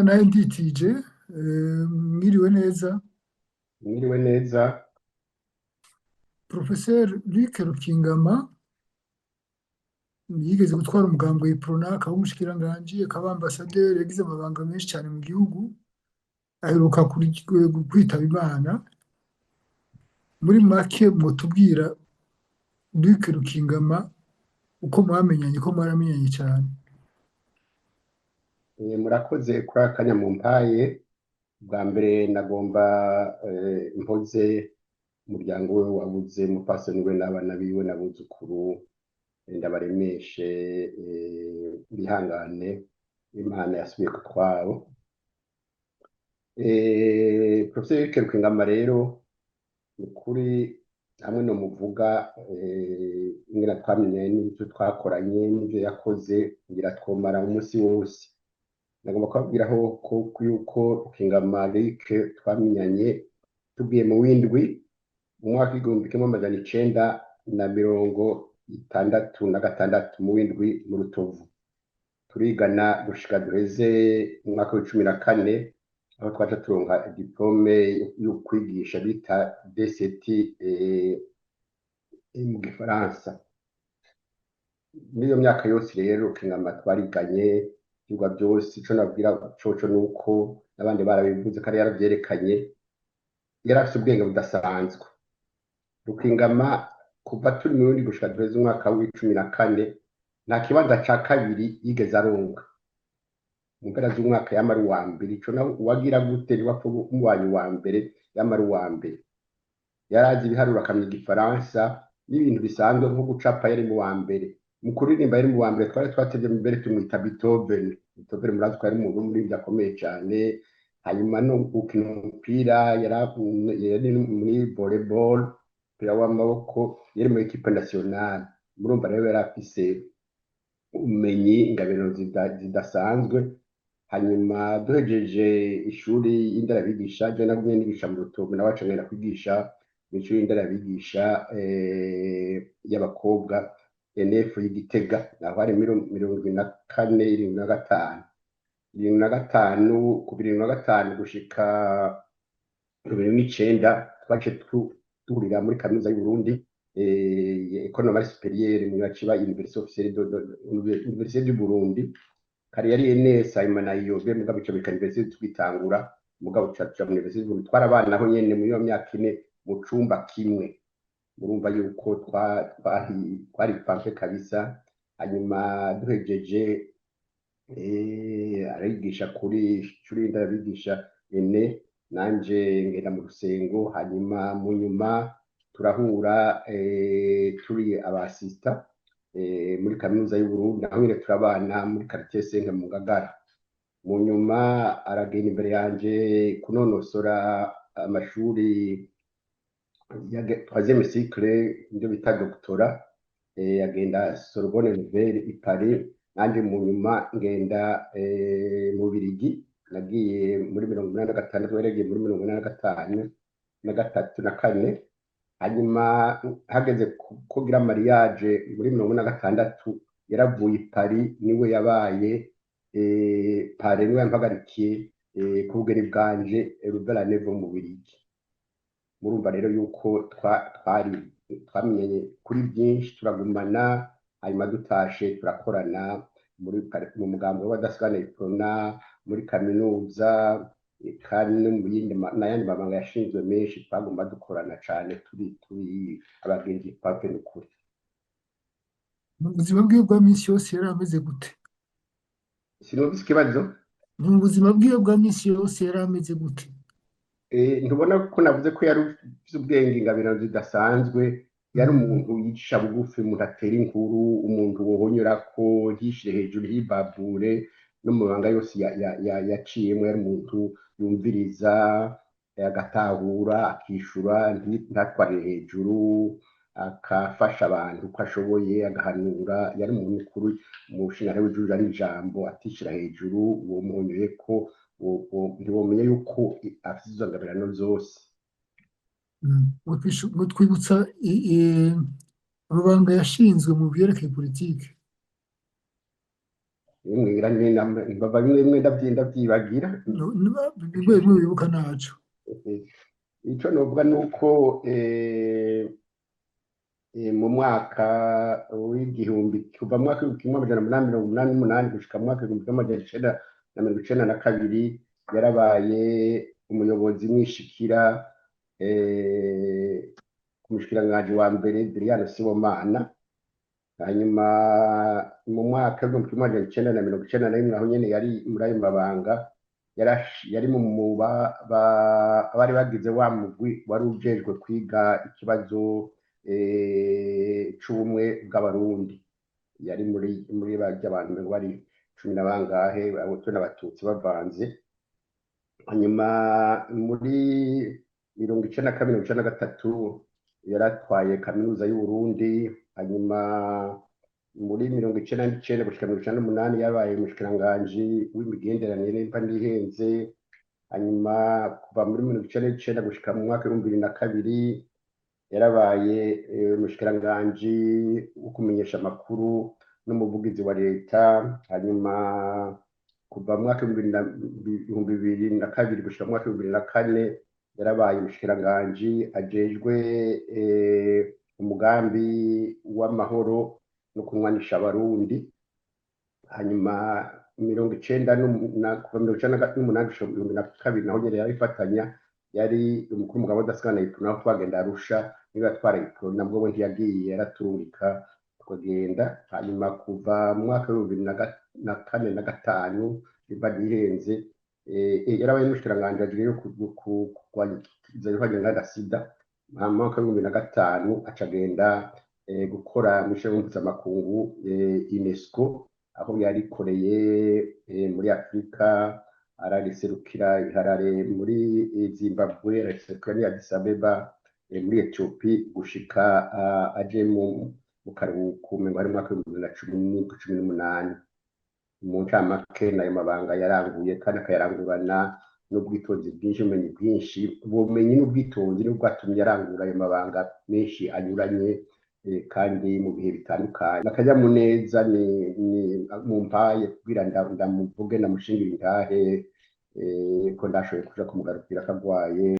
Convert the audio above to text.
Nayo nditije, mwiriwe neza. Mwiriwe neza. Professeur Luc Rukingama yigeze gutwara umugambwe Uprona, akaba umushikiranganji, akaba ambasaderi, yagize amabanga menshi cyane mu gihugu, aheruka kwitaba Imana. Muri make mwotubwira Luc Rukingama uko mwamenyanye, ko mwaramenyanye cyane? Murakoze kuri aka kanya mumpaye. Bwa mbere nagomba mpoze umuryango we wabuze umupfasoni we n'abana biwe n'abuzukuru, ndabaremeshe, bihangane, Imana yasubiye ku twabo. Professeur Luc Rukingama rero, ni ukuri hamwe no muvuga ingene twamenyanye n'ivyo twakoranye n'ivyo yakoze, ngira twomara umunsi wose. Nagomba kubabwiraho ko yuko Rukingama Luc twamenyanye tugiye mu w'indwi mu mwaka w'1966, mu w'indwi mu Rutovu, turigana gushika duheze mu mwaka w'14, aho twaca turonka diplôme yo kwigisha bita D7 mu gifaransa. Muri iyo myaka yose rero Rukingama twariganye ivyigwa byose. Ico nabwira coco nuko n'abandi barabivuze kandi yaravyerekanye, yari afise ubwenge budasanzwe. Rukingama kuva turi mu w'indwi gushika duheze umwaka w'14, nta kibanza ca kabiri yigeze aronka. Mu mpera z'umwaka yama ari uwa mbere. Ico nawe uwagira gute ntiwapfa umubaye uwa mbere, yama ari uwa mbere. Yarazi ibiharuro, akamenya igifaransa n'ibintu bisanzwe nko gucapa, yari mu wa mbere. Mu kuririmba yari mu wa mbere. Twari twatevye mbere tumwita Beethoven. Beethoven murazi ko yari umuntu w'umuririmbyi akomeye cane. Hanyuma no gukina umupira, yari muri volleyball, umupira w'amaboko, yari muri équipe nationale. Murumva rero yari afise ubumenyi, ingabiro zidasanzwe. Hanyuma duhejeje ishuri y'inderabigisha, je nagumye nigisha mu Rutovu, nawe aca ngenda kwigisha mw'ishuri y'inderabigisha y'abakobwa ENF y'Igitega. Naho hari 74, 75, 75, kuva 75 gushika 2009 twaciye duhurira muri kaminuza y'Uburundi, École Normale Supérieure, mu baciba Université officielle de Université du Burundi. Kare yari ENS, hanyuma na IOB, mugabo ico bika université tugitangura, mugabo tuca tuja mu Université y'Uburundi. Twarabanaho nyene muri iyo myaka 4 mu cumba kimwe. Murumva yuko twari pampe kabisa. Hanyuma duhejeje, arigisha kuri ishuri y'inderabigisha ene, nanje ngenda mu rusengo. Hanyuma mu nyuma turahura, turi abasista muri kaminuza y'Uburundi, naho nyene turabana muri quartier cinq mu Ngagara. Mu nyuma aragenda imbere yanje kunonosora amashuri ya troisième cycle, ibyo bita doctorat, agenda Sorbonne Nouvelle i Paris. Nanje mu nyuma ngenda mu Birigi. Nagiye muri 86, yaragiye muri 85 na gatatu na kane. Hanyuma hageze kugira mariage muri 46, yaravuye i Paris, niwe yabaye parrain, niwe yampagarikiye ku bugeni bwanje Louvain-la-Neuve mu Birigi. Murumva rero yuko twari twamenyanye kuri byinshi, turagumana. Hanyuma dutashe turakorana mu mugambi w'abadasigana Uprona, muri kaminuza, kandi no mu yindi n'ayandi mabanga yashinzwe menshi twagomba dukorana cane, turi abagenzi pape n'ukuri. Mu buzima bwiwe bwa minsi yose yari ameze gute? Sinumvise ikibazo. Mu buzima bwiwe bwa minsi yose yari ameze gute? Ntubona ko navuze ko yari ufise ubwenge, ingabirano zidasanzwe? Yari umuntu yicisha bugufi, umuntu atera inkuru, umuntu wohonyorako ntiyishire hejuru, ntiyibabure. No mu mabanga yose yaciyemwo yari umuntu yumviriza, agatahura, akishura, ntatwarire hejuru, akafasha abantu uko ashoboye, agahanura. Yari umuntu mukuru umushinga w'ijuru, ari ijambo atishira hejuru. Uwo muhonyoyeko ntiwomenya yuko afise izo ngabirano zose. Ngo twibutsa amabanga yashinzwe mu byerekeye politiki. Mbava bimwe bimwe ndavyibagira. Bimwe bimwe wibuka naco. Ico novuga nuko mu mwaka w'igihumbi, kuva mu mwaka w'1888 gushika mu mwaka w'1992, yarabaye umuyobozi mwishikira ku mushikiranganji wa mbere Adriano Sibomana. Hanyuma mu mwaka w'1991, aho nyene yari muri ayo mabanga, yari mu bari bagize wa mugwi wari ujejwe kwiga ikibazo c'ubumwe bw'Abarundi. Yari muri barya bantu bari cumi na bangahe, Abahutu n'Abatutsi bavanze. Hanyuma muri 92, 93 yaratwaye Kaminuza y'Uburundi. Hanyuma muri 99 gushika 98 yabaye umushikiranganji w'imigenderanire, nimba ntihenze. Hanyuma kuva muri 99 gushika mu mwaka w'2002 yarabaye umushikiranganji wo kumenyesha amakuru n'umuvugizi wa leta. Hanyuma kuva mu mwaka w'2002 gushika mu mwaka w'2004 yarabaye umushikiranganji ajejwe umugambi w'amahoro no kunywanisha Abarundi. Hanyuma kuva 98 gushika 2002 naho nyene yarabifatanya, yari umukuru w'umugabo udasigana Iprona. Naho twagenda Arusha, niba yatwara Iprona, nabwo we ntiyagiye, yaraturungika tukagenda. Hanyuma kuva mu mwaka w'2004 na gatanu, nimba ntihenze, yarabaye umushikiranganji ajejwe kurwanya inganda sida. Mu mwaka w'2005 aca agenda gukora mw'ishirahamwe mpuzamakungu UNESCO, aho yarikoreye muri Afrika, arariserukira i Harare muri Zimbabwe, arariserukira n'i Addis Abeba muri Ethiopie, gushika aje mu karuhuko, umengo hari mu mwaka w'2017, 18. Mu ncamake, nayo mabanga yaranguye, kandi akayarangurana n'ubwitonzi bwinshi, ubumenyi bwinshi. Ubumenyi n'ubwitonzi nibwo bwatumye arangura ayo mabanga menshi anyuranye, kandi mu bihe bitandukanye. Akanyamuneza ni mumpaye kugira ndamuvuge, ndamushingire intahe ko ndashoboye kuja kumugarukira akagwaye.